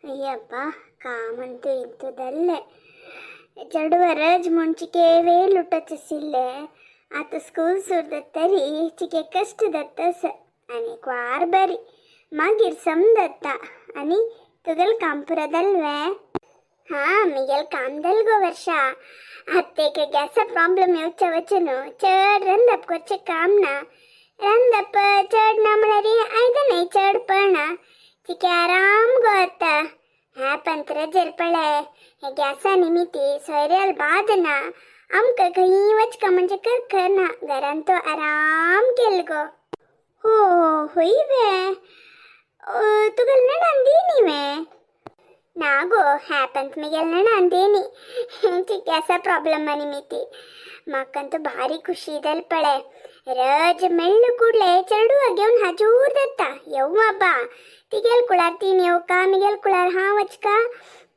अय्यप्पा कामंतू इंतदल्ले चेडवा रज म्हूण चिके वेल उठोचें आशिल्लें. आतां स्कूल सुरू जातरी चिके कश्ट जाता आनी एक वार बरी मागीर सम जाता. आनी तुगेलें काम पुरो जालें वे? हां, मिगेलें काम जालें गो वर्षा. आतां एक गॅसा प्रॉब्लम येवचें वचून न्हू, चड रंदप करचें काम ना. रंदप चड ना म्हळ्यार आयदनांय चड पडना. चिके आराम गो आतां. ह्या पंत रजेर पळय हे गॅसा निमिती सोयऱ्याल बाद ना. आमकां खंयी वचका म्हणजे करकर ना, घरान तो आराम केल गो. हो होय वे? तुगेले नणान दिनी वे? ना गो, ह्या पंत मिगेले नणान दिनी गॅसा प्रॉब्लमा निमिती. म्हाका भारी खुशी जाली पळय. रज मेळ्ळ ಕೂಡಲೇ चेडवा घेवन हाजूर जाता. येव बाबा, तिगेल कुळार तीन येवका, मिगेल कुळार हांव वचका.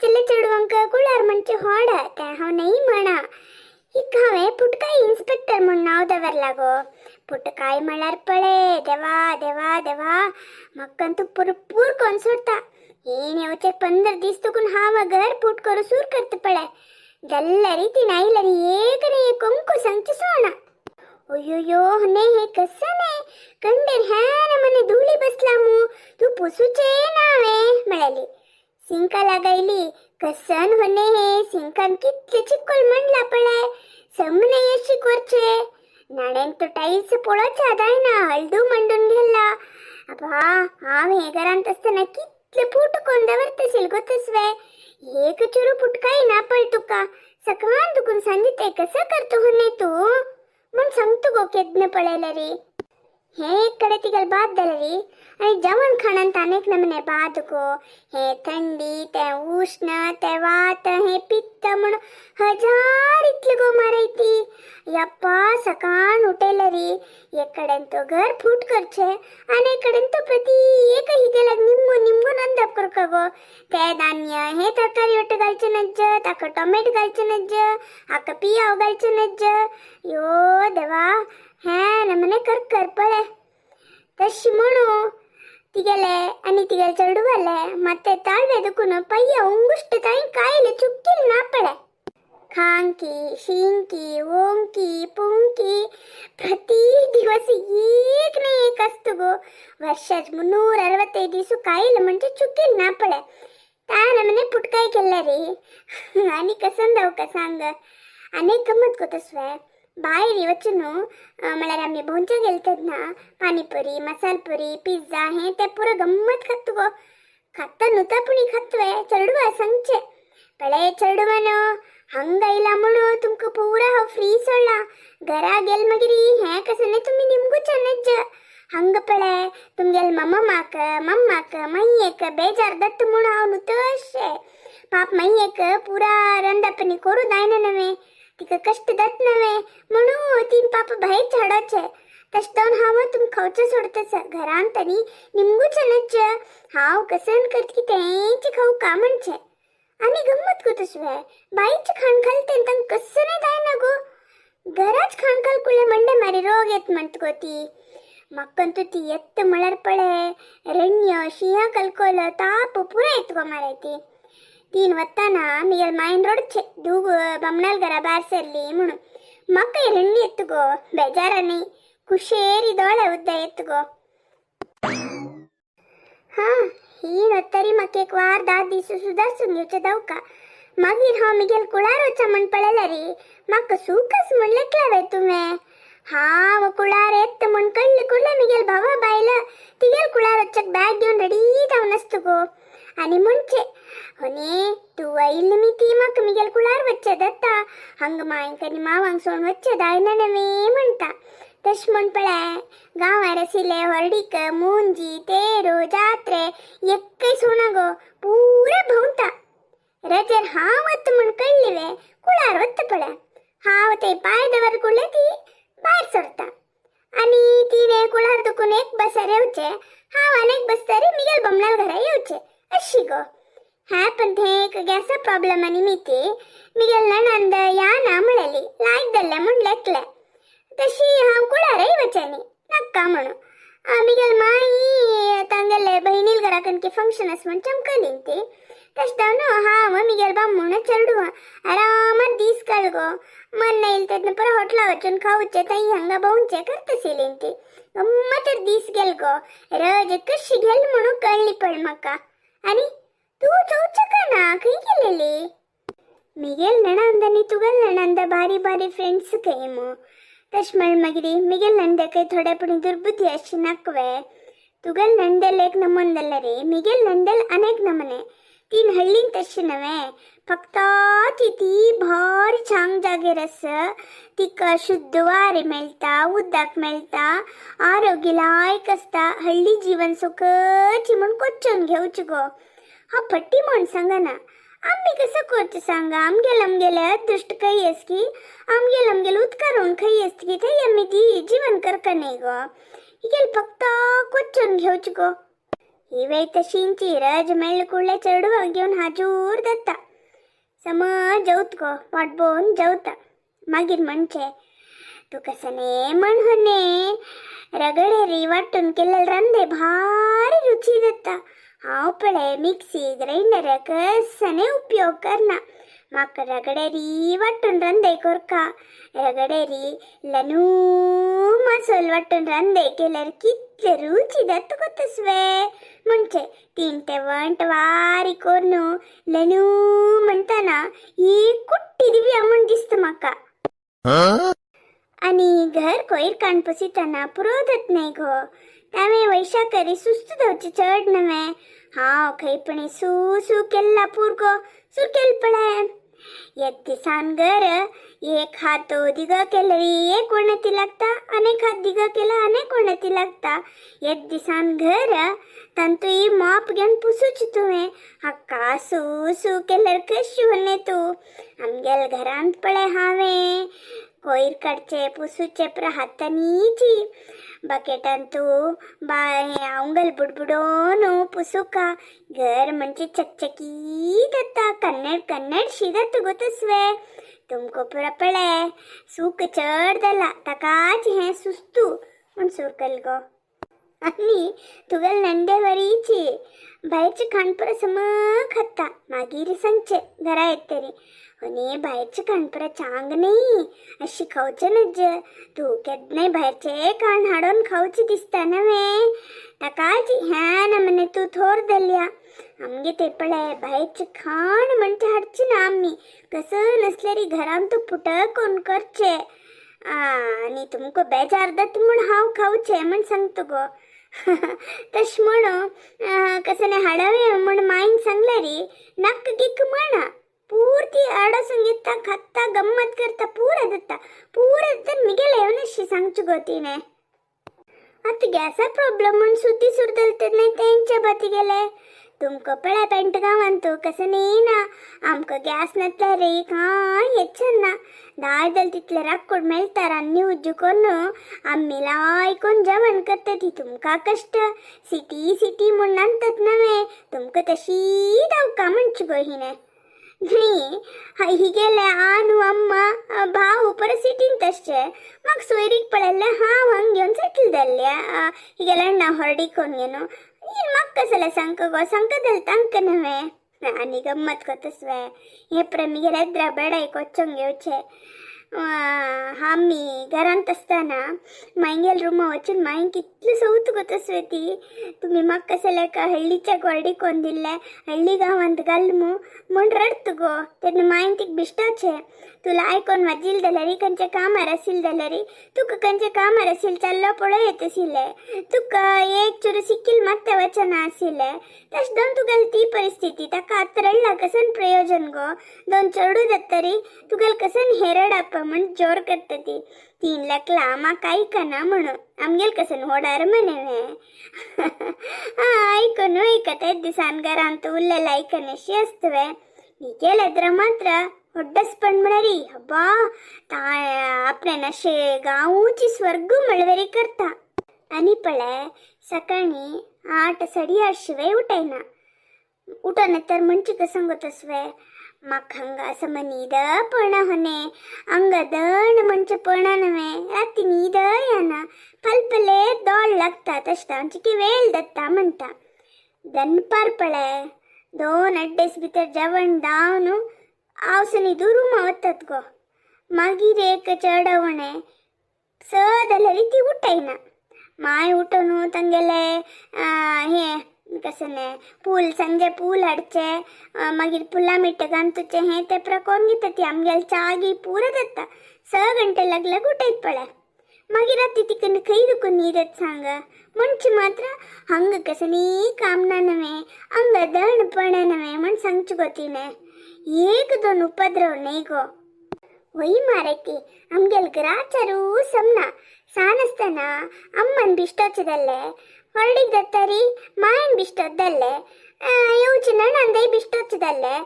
चले चेडवांक कुळार म्हणचे होड तें हांव नाही म्हणा. हिका हांवें पुटकाय इन्स्पेक्टर म्हूण नांव दवरलां गो. पुटकाय म्हळ्यार पळय, देवा देवा देवा, म्हाका तूं पुरपूर कोन सोडता. हेण येवचे 15 दीस तुकून हांव घर पूट करूं सूर करता पळय. जाल्यार ती आयल्यार एक न्ही एक अंकू सांगचें सोडना. अय्यो ने हे कसं नाही कंडेर ह्या मने धुळी बसला मू, तू पुसूचे नावे म्हळ्याली. सिंका लागायली कसन होने हे सिंकान कितले चिकोल म्हणला पळय. समने अशी करचे नाणेन तो टाईल्स पळोवचे जायना, हळदू मंडून घेतला. अबा, हांव हे घरांत आसतना कितले फूट कोण दवरतशील गो तसवे. एक चुरू पुटकाय ना पळ तुका. सकाळ दुखून सांगितले कसं करतो होने तू म्हूण सांगतो गो. केदन पळयलें रे हे एक कडे तिगेल बाद जालें रे. आनी जेवण खाणांत आनीक नमने बाद गो. हे थंडी, तें उश्ण, तें वात, हे पित्त म्हूण हजार इतले गो माराय ती. यप्पा, सकाळ उठयलें रे एक कडेन तो घर फूट करचे आनी एक कडेन तो प्रति एक हिगेल्याक निमगून निमगून रंदप करका गो. ते धान्य हे तरकारी वट्ट घालचें नज्ज, ताका टोमॅटो घालचें नज्ज, हाका पियाव घालचें नज्ज. यो देवा, हें नमने कर कर पळय. तशी म्हणू तिगेले आनी तिगेले चेडवाले माते ताळवे दुखून पय्या उंगुष्ट ताई कायले चुक्कील ना पळय. खांकी शिंकी ओंकी पुंकी प्रति दिवस एक ना एक असतो गो. वर्षात 365 दिवस कायल म्हणजे चुकील ना पळय. त्या नमने पुटकाय केला रे. आनी कसं जावं का सांग. आनी गमत गो तसवे भायर वचून म्हळ्यार आमी भोंवचे गेले तेन्ना पानीपुरी, मसालपुरी, पिझ्झा हे ते पुरो गम्मत खात गो. खाता नुता पुणी खातवे चेडवा सांगचे पळय. चेडवानो हंग आयला म्हणून तुमकां पुरा हांव फ्री सोडला. घरा गेल मागीर हें कसं न्ही तुमी निमगूचे नज्ज. हंग पळय तुमगेल मम्माक मम्माक मायेक बेजार दत्त म्हूण हांव नुतशें. पाप मायेक पुरा रंदपणी करूं जायना नव्हे, तिका कश्ट जात नव्हे म्हणून तीन पाप भायर झाडोचे. तशें जावन हांव तुमकां खावचें सोडतस. घरांत आनी निमगूचे नज्ज. हांव कसन करत की तेंचे खाऊ का म्हणचें. आनी गम्मत गो तसवे बाईचें खाण खाल तें तांकां कसं नाही जायना गो. घराच खाण खाल कुळे मंडे मारी रोग येत म्हणत गो ती. म्हाका तूं ती येत म्हळ्यार पळय रण्य शिंया कलकोल ताप पुरो येत गो माराय ती. तीन वत्ताना मिगेल मायन रडचे दू बमणाल घरा भायर सरली म्हणून. म्हाका रण्य येत गो बेजारांनी कुशेरी दोळे उद्दा येत गो. हां, ही नत्तरी म्हाका एक वार 10 दीस सुदारसून घेवचें दावका. मागीर हांव मिगेल कुळार वचा म्हण पळयलें रे. म्हाका सुकस म्हण लेखला वे तुवें. हांव कुळार येत म्हण कळ्ळें कुडलें मिगेल भावा बायल तिगेल कुळार वचक बॅग घेवन रेडी जावन आसता गो. आनी म्हणचे होने तूं आयिल्ली मी ती म्हाका मिगेल कुळार वचचें जाता. हांगा मांयक आनी मावांक सोडून वचचें जायना नव्हे म्हणटा. तशें म्हण पळय गांवार आशिल्ले होर्डीक मुंजी तेरो जात्रे एक्कय सोडना गो, पुरा भोंवता. रजेर हांव वता म्हण कळ्ळी वे कुळार वता पळय. हांव ते पांय दवर कुडले ती भायर सरता आनी तिणें कुळार दुखून एक बसार येवचें, हांव आनी एक बसतरी मिगेल बमणाल घरा येवचें अशी गो. हा पण ते एक गॅसा प्रॉब्लमा निमित्ती मिगेल नणंद या ना म्हळेली लायक जाल्लें म्हूण लेखलें. तशी हांव कुळारय वचनी नाका म्हणून. मिगेल माई तांगेले बहिणील घरा कनके फंक्शन आस म्हण चमकलीन ती. तशें जावन हांव मिगेल बामूण चेडू आरामात दीस काल गो. मन येयल तेन्ना परत हॉटेला वचून खावचें, थंय हांगा भोंवचें करतशिलीन ती. गम्मत तर दीस गेल गो. रज कशी गेल म्हणून कळ्ळी पण म्हाका. आनी तूं चोवचें का ना खंय गेलेली? मिगेल नणंद आनी तुगेल नणंद बारी बारी फ्रेंड्स खंय मू. तशें म्हण मागीर मिगेल नंदेकय थोडेपणी दुर्बुद्धी अशी नाकवे. तुगेल नंदेल एक नमून जाल्यार रे मिगेल नंदेल अनेक नमूने. तीन हळ्ळीन तशें नव्हे, फक्त ती भारी छान जागेर आसा. तिका शुद्ध वारें मेळटा, उदक मेळटा, आरोग्य लायक आसता. हळ्ळी जीवन सुखची म्हूण कोच्चून घेवचें गो. हा फटी म्हूण सांगना. आमी कसं करचें सांगा? आमगेल आमगेले अदृश्ट खंय आस की आमगेल आमगेल उदकारून खंय आसत की थंय आमी दी जीवन करका न्हय गो. हिगेल फक्त कोच्चून घेवचें गो. ही वेळ तशींची रज मेळ्ळे कुडले चेडवाक घेवन हाजूर जाता. समज जेवत गो, पोट भरून जेवता. मागीर म्हणचें तुका सने म्हण हने रगडे री वांटून केल्ले रांदे भारी रुची जाता. हांव पळय मिक्सी ग्रायंडर कसने उपयोग करना. म्हाका रगडे री वांटून रांदे करका. रगडे री लनू मसोल वांटून रांदे केल्यार कितले रुची जाता गो तसवे. म्हणजे तीन ते वंट वारी करून लनू म्हणटाना ही कुट्टी दिवया म्हूण दिसता म्हाका. आनी घर कोयर काण पुसितना पुरो जात न्हय गो. तांवें वैशाकरी सुस्त जावचें चड नवें. हांव खंयपणी सू सू केल्ला पुरगो सूर केल पळय. एक दिसान घर एक हात दिगो केल्यार एक वणती लागता, आनी एक हात दिगो केला आनी एक वणती लागता. एक दिसान घर तांतूय मोप घेवन पुसूच तुवें. हाका सू सू केल्यार कशी व्हने तूं? आमगेल घरांत पळय हांवें कोयर काडचें पुसूचें पुरो हातांनीची. बकेटान तूं बाय आंगल बुडबुडोन पुसूका. घर म्हणजे चकचकीत जाता, कन्नड कन्नड शी जाता गो तसवे. तुमकां पुरो पळय सूख चड जाला ताकाच हें सुस्तू म्हूण सुरकल गो. आनी तुगेल नंदे वरीची भायरचें खाण पुरो सम खाता. मागीर सांगचें घरा येतरी आनी भायरचें खाण पुरो चांग न्ही, अशी खावचें नज. तूं केन्नाय भायरचें खाण हाडून खावचें दिसता नवें. ताकाच ह्या नमने तूं थोर जाल्या. आमगे ते पळय भायरचें खाण म्हणचे हाडचें ना आमी. कसं नसल्यारी घरान तूं पुटक कोण करचें आनी तुमकां बेजार जाता म्हूण हांव खावचें म्हूण सांगता गो. तशें म्हणून कसं नाही हाडावे म्हूण मायन सांगल्यारी नाक गिक म्हणा पूर्ती आडसून घेता, खाता, गम्मत करता, पुरा जाता पुरा जाता. मिगेले येवन सांगचें गो तिणें. आतां गॅसा प्रॉब्लम म्हूण सुती सुरतले तेन्ना तेंच्या बाती गेले. तुमकां पळय पेंट गांवांत कसं न्ही ना. आमकां गॅस नासल्यार रे कांय येचें ना. दाय जाल्यार तितलें राक्कूड मेळटा रान्नी उज्जू करून आमी लायकून जेवण करता ती. तुमकां कश्ट सिटी सिटी म्हूण नांदतात नवें. तुमकां तशी धांवका म्हणचें गो हिणें. न्ही हिगेले आनू अम्मा भाऊ परत सिटीन तशें. म्हाका सोयरीक पळयल्लें हांव हांग घेवन सेटल जाल्लें. हिगेले अण्णा हॉर्डी कोन्न घेवन ही म्हाका कसलें सांगका गो, सांगता जाल्यार तांकां नवें. आनी गम्मत गो तसवें. हें पळय मिगेले द्रबेडाय कोच्चोंक घेवचें. आमी घरांत आसतना मांयगेल रुमा वचून मांय कितलें सवत गो तसवें ती. तुमी म्हाका कसलें एका हळ्ळीच्या गोरडी कोन्न दिल्लें, हळ्ळी गांवांत घाल मू म्हूण रडत गो. तेन्ना मांयन तिका बिश्टाचें तुला आयकोन वाजील जाल्यार खंयच्या कामार आशिल्लें जाल्यार तुका खंयच्या कामार आशिल्लें चल्लो पळोव येता आशिल्लें. तुका एक चुरू सिकील मात्तें वचना आशिल्लें. तशें दोन तुगेली ती परिस्थिती ताका आतां रडला कसन प्रयोजन गो. दोन चेडूं जातरी तुगेल कसन हें रडप म्हूण जोर करता ती. तीन लेकला म्हाका आयकना म्हणून आमगेल कसन होडार म्हणे हें. आयकून वयता एक दिसान घरांत उरलेलें आयकनाशी आसता वे. मिगेल एद्रा मात्र होड्डसपण म्हळ्यारी अब्बा ता आपणें अशें गांवची स्वर्ग म्हळ्यारी करता. आनी पळय सकाळीं 8 साडे 8 शिवाय उठयना. उठोन तर म्हणचे कसं गो तसवें म्हाका हांगा सम न्हीद पडना होने अंग दण म्हणचे पडना नव्हे राती न्हीद येना पलपले दोळ लागता तशें हांव चिके वेळ दत्ता म्हणटा. दनपार पळे 2-2.5 भितर जेवण दावन हांव न्हिदू रुमा वतात गो. मागीर एक चेडवणें स जाल्यार ती उठयना. माय उठोवन तांगेले हें कसलें पूल सांजे पूल हाडचे मागीर पुला मिट्टे घालतुचें हें तें प्रकोन घेता ती आमगेले च्या गी पुरो जाता. 6 घंटे लागल्यार उठयत पळय. मागीर राती तिका खंय दुखून न्हीद येता सांग. म्हणचे मात्र हांगा कसलीं काम ना नव्हे हांगा दण पडना नव्हे म्हण सांगचें गो तिणें. 1-2 उपद्रव न्हय गो. वय मारती आमगेले घराचारू समना सान आसतना अम्मन बिश्टोचें जाल्लें व्हडलीक जातरी मायन बिश्टोच जाल्लें येवचें नणंदय बिश्टोचें जाल्लें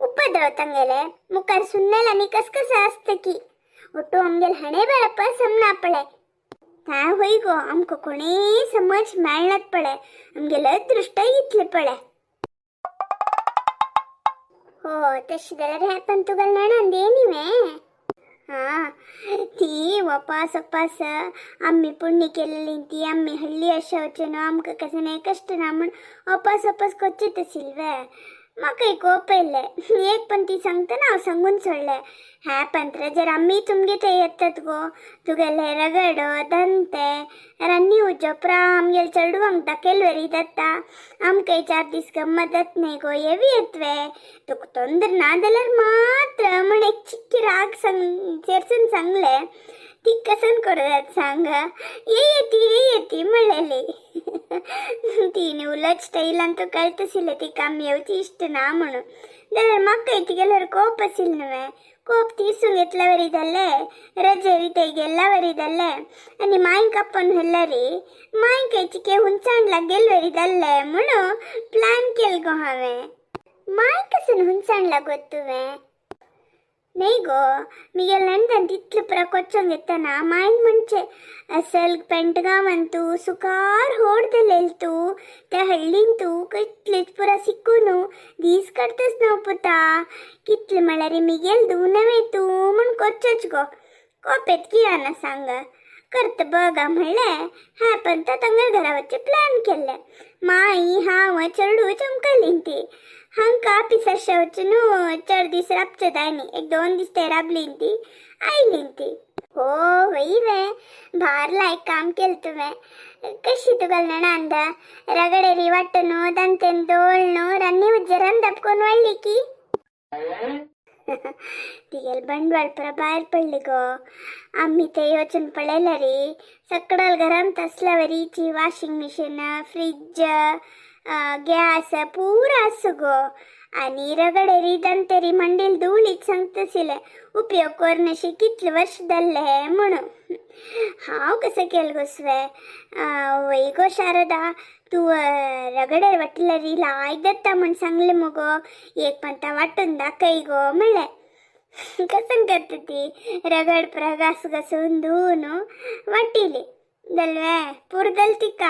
उपद्रव तांगेले मुखार सुन्नेल आनी कसकस आसता की ಒಟ್ಟು आमगेले हणे बरप समना पळय. ता होय गो आमकां कोणेय समज मेळनात पळय आमगेले अदृश्ट इतलें पळय. हो तशें जाल्यार हें पण तुगेलें नणंद येनी वे. हां ती वपास वपास आम्ही पुण्य केलेली ती आम्ही हल्ली अशें वचून आमकां कसलें नाही कश्ट ना म्हूण वपास वपास कोच्चीत आशिल्ले. म्हाका कोप येयलें एक पण ती सांगतना हांव सांगून सोडलें ह्या पंत्र जर आमी तुमगे थंय येतात गो तुगेले रगडो दंते रान्नी उजो प्रा आमगेले चेडवांक दाखयल जाता आमकां 4 दीस गम्मत जात न्हय गो येवी येतवे तुका तोंदर ना जाल्यार मात्र म्हण एक चिक्की राग सांग चेरसून सांगलें. ती कसन करूं सांग ये येती ये येती म्हणलेली. तिने उलट स्टायलान तो कळत आशिल्लें तिका आमी येवची इश्ट ना म्हणून. जाल्यार म्हाका तिगेल्यार कोप आशिल्लें न्हय कोप तीसून घेतल्या वरी जाल्लें रजेरी थंय गेल्ल्या वरी जाल्लें आनी मांयक आपोवन व्हेल्यारी मांयक चिके हुनसाण लागेल वरी जाल्लें म्हणून प्लॅन केल गो हांवें. मांय कसून हुनसाण लागत तुवें? न्हय गो मिगेले नंदन तितलें पुरा कोच्चोंक येतना मायन म्हणचें असल पेंटगांवान तूं सुखार होड दिलेल तूं त्या हळ्ळीन तूं कितलेच पुरा शिकून दीस काडतच न्हू पुता कितलें म्हळ्यार मिगेल धूव नव्हे तूं म्हूण कोच्चोच गो. कोपेत कित्याक ना सांग करत बघा म्हणलें ह्या पण तांगेल्या घरा वचचें प्लॅन केल्लें. माई हांव चेडूं चमकलीं ती हांकां ऑफिसाशें वचून चड दीस राबचें जाय न्ही 1-2 दीस ते राबलीं ती आयलीं ती. हो वय वे भार लायक काम केलें तुवें. कशी तुगेली नणंद रगडेरी वांटून दंतेन दोळ्ळून रान्नी उज्जरान दपकोन वाडली की तिगेले बंडवाळ पुरा भायर पडली गो. आमी थंय वचून पळयल्यार सकयल घरांत आसल्या वरीची वॉशिंग मशीन फ्रीज गॅस पुरा आसा गो. आनी रगडेरी दंतेरी मंडील धुळीत सांगता आशिल्लें उपयोग करनशी कितले वर्स जाल्ले म्हणून. हांव कसो केलें गो स्वे वय गो शारदा तूं रगडेर वाटल्यार लायक जाता म्हूण सांगलें मुगो एक पंता वांटून दाखय गो म्हणलें. कसं करता ती रगड पुरा घास घासून धुवून वाटिली जाल्वे पुरो जालें तिका.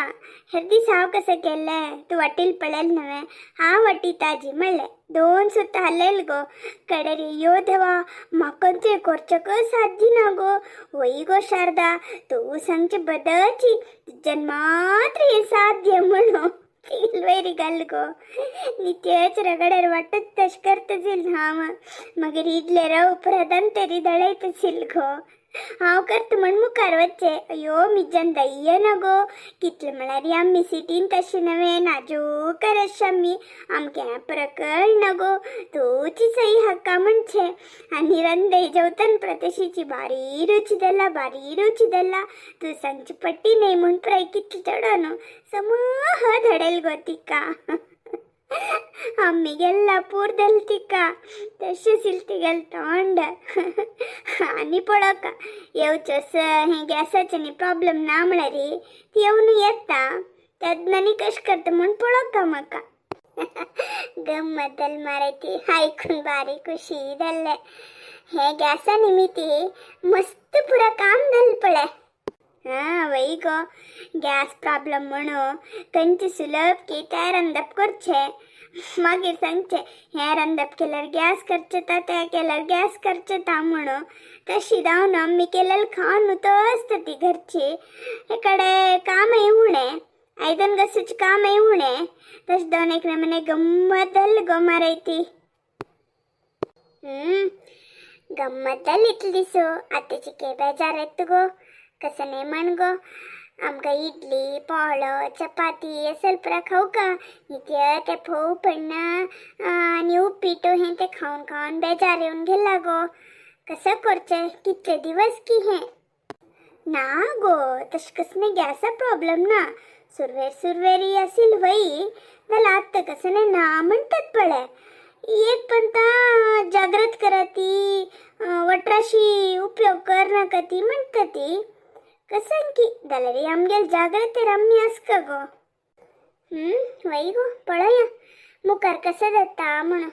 हेर दीस हांव कसें केल्लें तूं वाटील पळयलें न्हय हांव वाटीता आजी म्हणलें. 2 सुतां हालयलें गो कडेर यो देवा म्हाका तें करचेकच साध्य ना गो. वय गो शारदा तूं सांगचें बदची तुज्यान मात्र हें साध्य म्हणून वयर घाल गो. नित्याच रगड्यार वांटत तशें करता आशिल्लें हांव. मागीर इडले रव पुरा तरी दळयत आशिल्लें गो. हांव करता म्हूण मुखार वचचें अयो मिज्यान जायना गो कितलें म्हळ्यार आमी सिटीन तशें नव्हे नाजूक आसा आमी आमकां पुरा कळना गो तूंची सही हाका म्हणचें. आनी रंदय जेवतना पुरा तशीची बारी रुची जाला बारी रुची जाला तूं सांगची पट्टी न्हय म्हूण पुराय कितलें चडोन समह धाडयल गो तिका. आमी गेल्ला पूर जालें तिका तशें आशिल्लें तिगेलें तोंड. आनी पळोवका येवचें हें गॅसाचें न्ही प्रॉब्लम ना म्हळ्यार ती येवन येता तेन्ना आनी कशें करता म्हूण पळोवका म्हाका. गम्मत जाली मारे ती आयकून बारी खुशी जाल्लें. हें गॅसा निमित्ती मस्त पुरा काम जालें पळय. हां वय गो गॅस प्रॉब्लम म्हणून खंयचे सुलभ की तयार रांदप करचें. मागीर सांगचें हें रांदप केल्यार गॅस खर्च येता, तें केल्यार गॅस खर्च येता म्हणून. तशी जावन आमी केलेलं खावन आसता ती घरची. हे कडे कामय उणें, आयदन घासूचें कामय उणें. तशें दोन एक नमूने गम्मत जाली गो मारायती. गम्मत जाली इतले दिसो. आतां चिके बेजार येता गो, कसं नाही म्हण गो. आमकां इडली पोळो चपाती असल पुरा खावका. इथे ते फोव पडना आनी उपीट हें ते खावन खावन बेजार येवन गेला गो. कसं करचें कितले दिवस की हें ना गो. तशें कसं गॅसा प्रॉब्लेम ना. सुरवेर सुरवेरी असेल वय जाल्यार आतां कसं नाही ना म्हणतात पळय. एक पण ता जागृत करा ती वटराशी उपयोग कर नाका ती म्हणटा ती. कसं की जाल्यार आमगेल जागृत आमी आसका गो. वय गो, पळया मुखार कसं जाता म्हणून.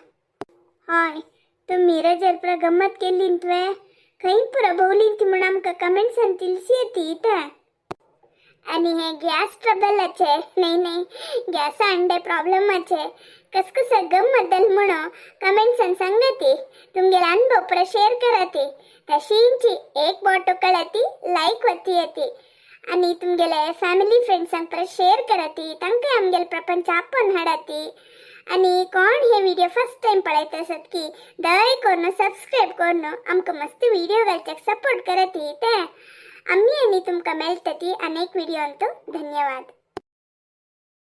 हय, तुमी रजेर पुरा गम्मत केली तुवें? खंय पुरा भोवली ती म्हूण आमकां कमेंट्सान तिलसी येती ते. आनी हे गॅस ट्रबलाचे नाही नाही गॅसा अंडे प्रॉब्लेमाचे कस कसं गम्मत जाली म्हणून कमेंट्सान सांगती. तुमगेले अनुभव पुरा शेअर कराती. तशींची एक बोट कळती लायक वती येती आनी तुमगेले फॅमिली फ्रेंड्सांक पुरा शेअर कराती. तांकां आमगेले प्रपंच आपोवन हाडाती. आनी कोण हे व्हिडिओ फर्स्ट टाइम पळयत आसत की दय करून सबस्क्रायब करून आमकां मस्त व्हिडिओ घालच्याक सपोर्ट कराती. ते आमी आनी तुमकां मेळटा ती अनेक व्हिडिओ. धन्यवाद.